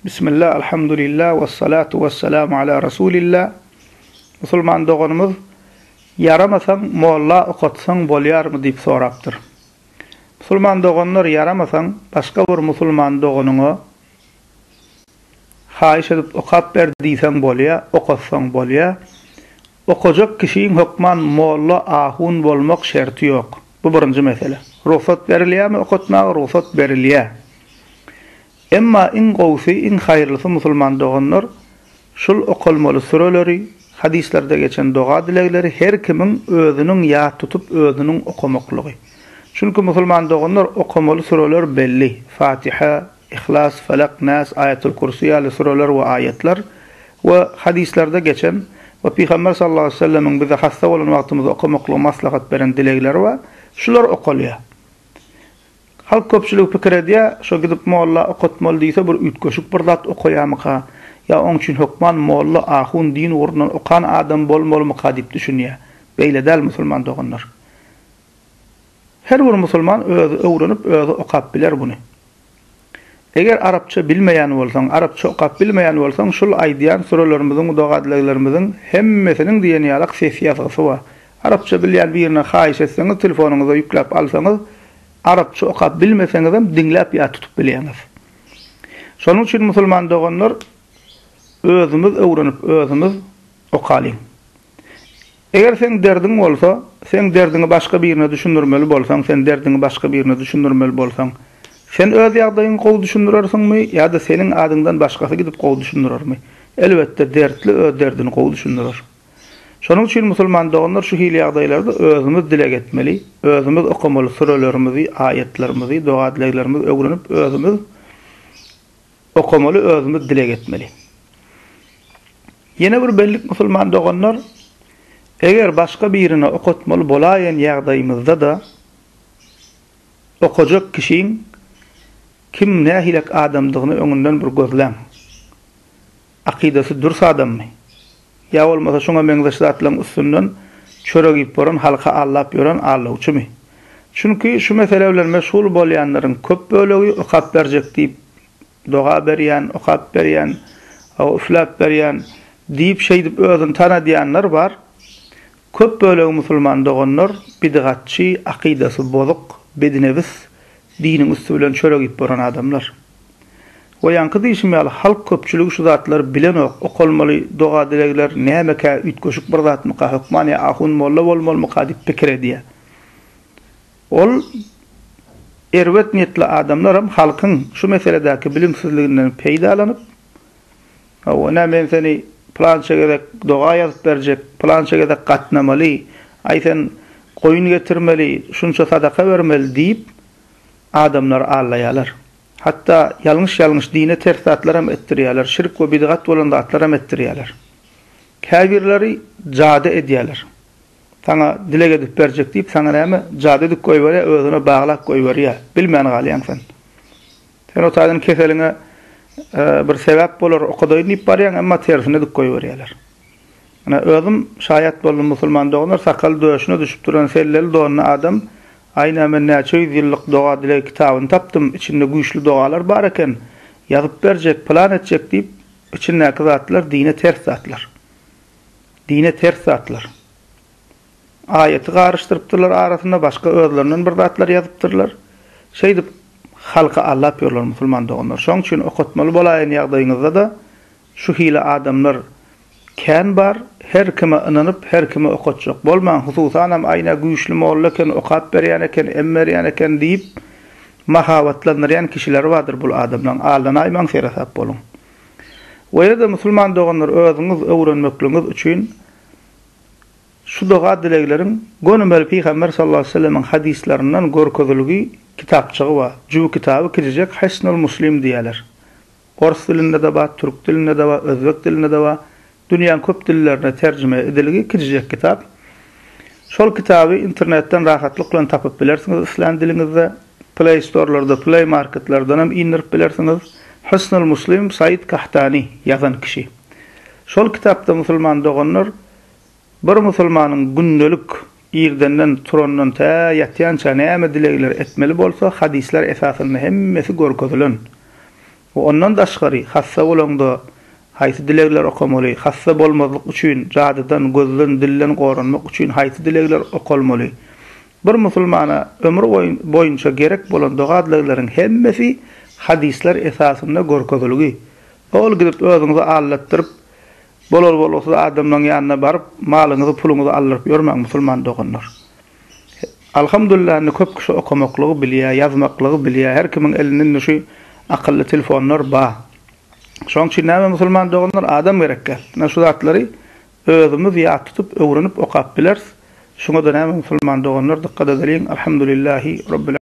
Bismillah, alhamdulillah, wessalatu wessalamu ala rasulillah. Musulman doganymyz, Ýaramasaň, molla okatsaň bolýarmy diýip sorapdyr. Musulman doganlar, ýaramasaň, başga bir musulman doganyňa haýyş edip okap ber diýseň bolýar, okatsaň bolýar. Okajak kişiň hökman molla, ahun bolmak şerti ýok. Bu birinji mesele. Rugsat berilýärmi okatmaga? Rugsat berilýär. Emma iň gowusy, iň haýyrlysy musulman doganlar, şul okalmaly süreleri, hadyslarda geçen doga-dilegleri her kimiň özüniň ýat tutup özüniň okamaklygy. Çünki musulman doganlar okamaly süreler belli, Fatiha, Ihlas, Felak, Nas, Aýatul Kürsi ýaly süreler we aýatlar we hadyslarda geçen we Pygamber sallallahu aleýhi we sellemiň bize hassa bolan wagtymyzda okamaklygy maslahat beren dilegleri bar, şular okalýar. Halk köpçüligi pikir edýär, şo gidip molla okatmaly diýse bir üýtgeşik bir zat okaýamyka, ýa oň üçin hökman molla, ahun, din ugrundan okan adam bolmalymyka diýip düşünýär. Beýle däl musulman doganlar. Her bir musulman özi öwrenip özi okap biler buny. Eger arapça bilmeýän bolsaň, arapça okap bilmeýän bolsaň şul aýdýan sürelerimiziň, doga-dileglerimiziň hemmesiniň diýen ýalak ses ýazgysy bar. Arapça bilýän birine haýyş etseňiz telefonyňyza ýükläp alsaňyz, arapça okap bilmeseňizem diňläp ýat tutup bilýäňiz. Şonuň üçin musulman doganlar özümiz öwrenip özümiz okalyň. Eger seň derdiň bolsa, seň derdiňi başga birine düşündirmeli bolsaň, sen derdiňi başga birine düşündirmeli bolsaň, sen öz ýagdaýyňy gowy düşündirersiňmi ýa-da seniň adyňdan başgasy gidip gowy düşündirermi? Elbetde, dertli öz derdini gowy düşündirer. Şonuň üçin musulman doganlar şu hili ýagdaýlarda özümiz dileg etmeli, özümiz okamaly sürelerimizi, aýatlarymyzy, doga-dileglerimizi öwrenip özümiz Okamaly özümiz dileg etmeli. Ýene bir bellik musulman doganlar eger başga birine okatmaly bolaýan ýagdaýymyzda-da okajak kişiň kim nähilek adamdygyny öňünden bir gözläň. Akydasy dürs adammy? Ýa bolmasa şuňa meňzeş zatlaryň üstünden çörek iýip boran halky aldap ýören aldawçymy? Çünki şu mesele bilen meşgul bolýanlaryň köp bölegi okap berjek diýip doga berýän, okap berýän, hawa üfläp berýän diýip şeýdip özüni tanadýanlar bar. Köp bölegi musulman doganlar bidgatçy, akydasy bozuk, bedinebis, diniň üsti bilen çörek iýip boran adamlar. We ýaňky diýşim ýaly halk köpçüligi şu zatlary bilenok, okalmaly doga-dilegler nämekä üýtgeşik bir zatmyka hökman ýa ahun molla bolmalymyka diýip pikir edýär. Ol erbet niýetli adamlaram halkyň şu meseledäki bilimsizliginden peýdalanyp, Hawa, ine men seni pylança gezek doga ýazyp berjek, pylança gezek gatnamaly, aý sen goýun getirmeli, şunça sadaka bermeli diýip, adamlary aldaýarlar. Hatda ýalňyş-ýalňyş dine ters zatlaram etdirýärler, şirk we bidgat bolan zatlaram etdirýärler. Käbirleri jady edýärler. Saňa dileg edip berjek diýip, saňa näme, jady edip goýberýär, özüne baglap goýberýär. Bilmän galýaň sen. Sen o taýdan keseliňe bir sebäp bolar, okadaýyn diýip barýaň, emma tersine edip goýberýärler. Ine, özüm şaýat boldum, musulman doganlar, sakaly döşüne düşüp duran selleli donly adam, Aýna men näçe ýüz ýyllyk doga-dileg kitabyny tapdym, içinde güýçli dogalar bar eken, ýazyp berjek, pylan etjek diýip, içindäki zatlar dine ters zatlar. Dine ters zatlar. Aýaty garyşdyrypdyrlar arasynda, başga özlerinden bir zatlar ýazypdyrlar. Şeýdip, halky aldap ýörler musulman doganlar. Şoň üçin okatmaly bolaýan ýagdaýyňyzda-da Şu hili adamlar kän bar, her kime ynanyp, her kime okatjak bolmaň, hususanam aýna güýçli molla eken, okap berýän eken, em berýän eken diýip mahabatlandyrýan kişileri bardyr bul adamlaň, aldanaýmaň seresap boluň. We ýene-de musulman doganlar özüňiz öwrenmekligiňiz üçin şu doga dilegleriň gönümel Pygamber sallallahu aleýhi we sellemiň hadyslaryndan görkezilgi kitapjygy bar, jübi kitaby kiçijek Hisnul Muslim diýýärler. Ors dilinde-de bar, türk dilinde-de bar, özbek dilinde-de bar. Dünýäň köp dillerine terjime edilgi kiçijek kitap. Şol kitaby internetden rahatlyk bilen tapyp bilersiňiz islän diliňizde. Play Store-larda, Play Market-lerdenem indirip bilersiňiz. Hysnul Muslim Said Kahtani ýazan kişi. Şol kitapda musulman doganlar bir musulmanyň gündelik irdenden turandan tä ýatýança näme dilegler etmeli bolsa hadyslar esasynda hemmesi görkezilen. We ondan daşgary hassa bolaňda haýsy dilegler okamaly, hassa bolmazlyk üçin jadydan, gözden, dilden goranmak üçin haýsy dilegler okalmaly. Bir musulmana ömür boýunça gerek bolan doga-dilegleriň hemmesi hadyslar esasynda görkezilgi. Ol gidip özüňizi aldatdyryp, bolar-bolgusyz adamlaryň ýanyna baryp, malyňyzy, puluňyzy aldyryp ýörmäň musulman doganlar. Alhamdulillah indi köp kişi okamaklygy bilýär, ýazmaklygy bilýär, her kimiň elinde indi şu akylly telefonlar bar. Şonuň üçin näme musulman doganlar adam gerek däl. Ine şu zatlary özümiz ýat tutup, öwrenip okap bileris. Şuňa-da näme musulman doganlar dykgat edeliň. Alhamdulillahi Rabbil.